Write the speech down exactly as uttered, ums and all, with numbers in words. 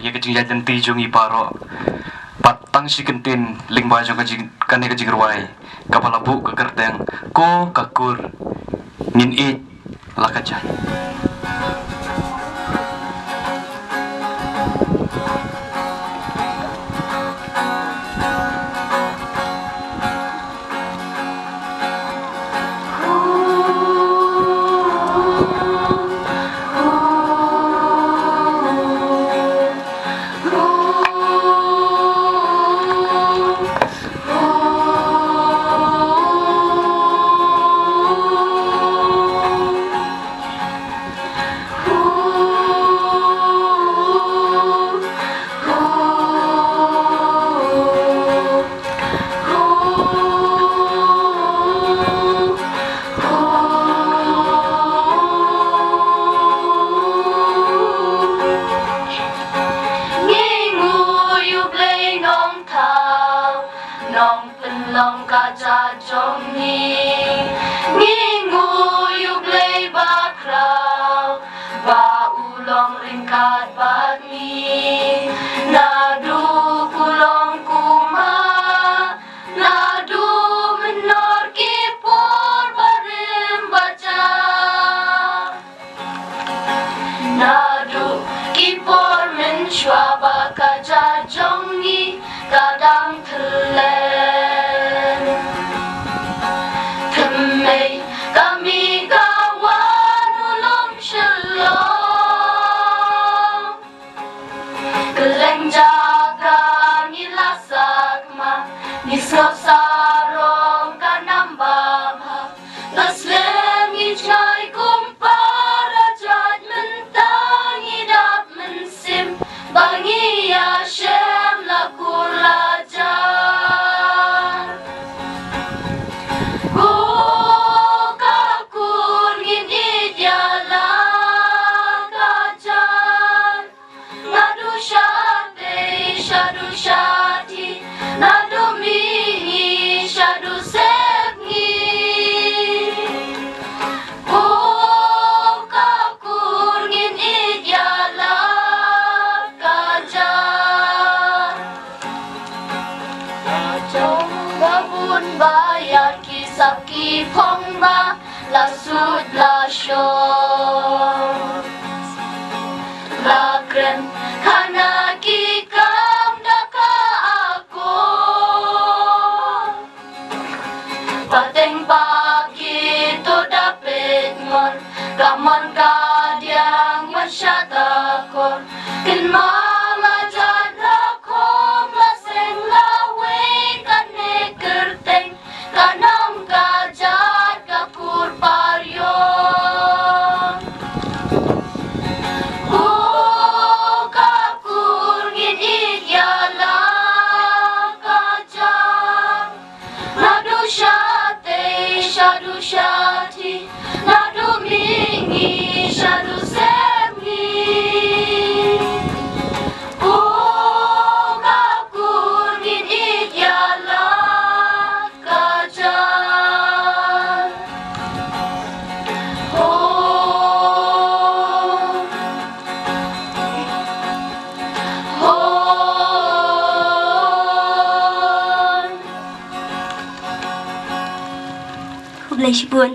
ïa ka jingïaid lynti jong ngi baroh. Bad tang shi kyntien lyngba jong ka jing, kane ka jingrwai kaba la buh ka kyrteng Ko Ka Kur Ngin Ïeit La Ka Jait. Ngi ngui ïa u Blei Nongthaw, Nongpynlong ka jait jong ngi. Ngi ngui ïa u Blei Bakhraw, ba u long ryngkat bad ngi. Naduh kulong kumba, naduh mynnor ki por barim bajah. Naduh ki por mynshuwa ba ka jait jong ngi ka dang thyllen. Thymmei ka mih ka wan u lum shalor. Kylleng jaka ngi la sakma, ngi sngewsarong ka nam babha. La slem ngi jngai kum para jait, mynta ngi dap mynsiem ba ngi ïashem la kur la jar. Ko ka kur ngin ïeit ïa la ka jait. Naduh shatei shaduh shathie, naduh mihngi shaduh sepngi. Ko ka kur ngin ïeit ïa la ka jait. Ka jong ka bun ba ïa ki sap ki phong ba la sut la shong. La kren khana ki kam da ka akor. Pateng ba ki to da peit mon, ka mon ka diang wan sha takor. Kynmaw la jait la khom la seng la wei kane kyrteng. Ka nam ka jait ka kur Pariong. Ko ka kur ngin ïeit ïa la ka jait. Naduh shatei shaduh shathie, naduh mihngi shaduh sepngi. Ko ka kur ngin ïeit ïa la ka jait. Ho. Ho. Khublei shibun.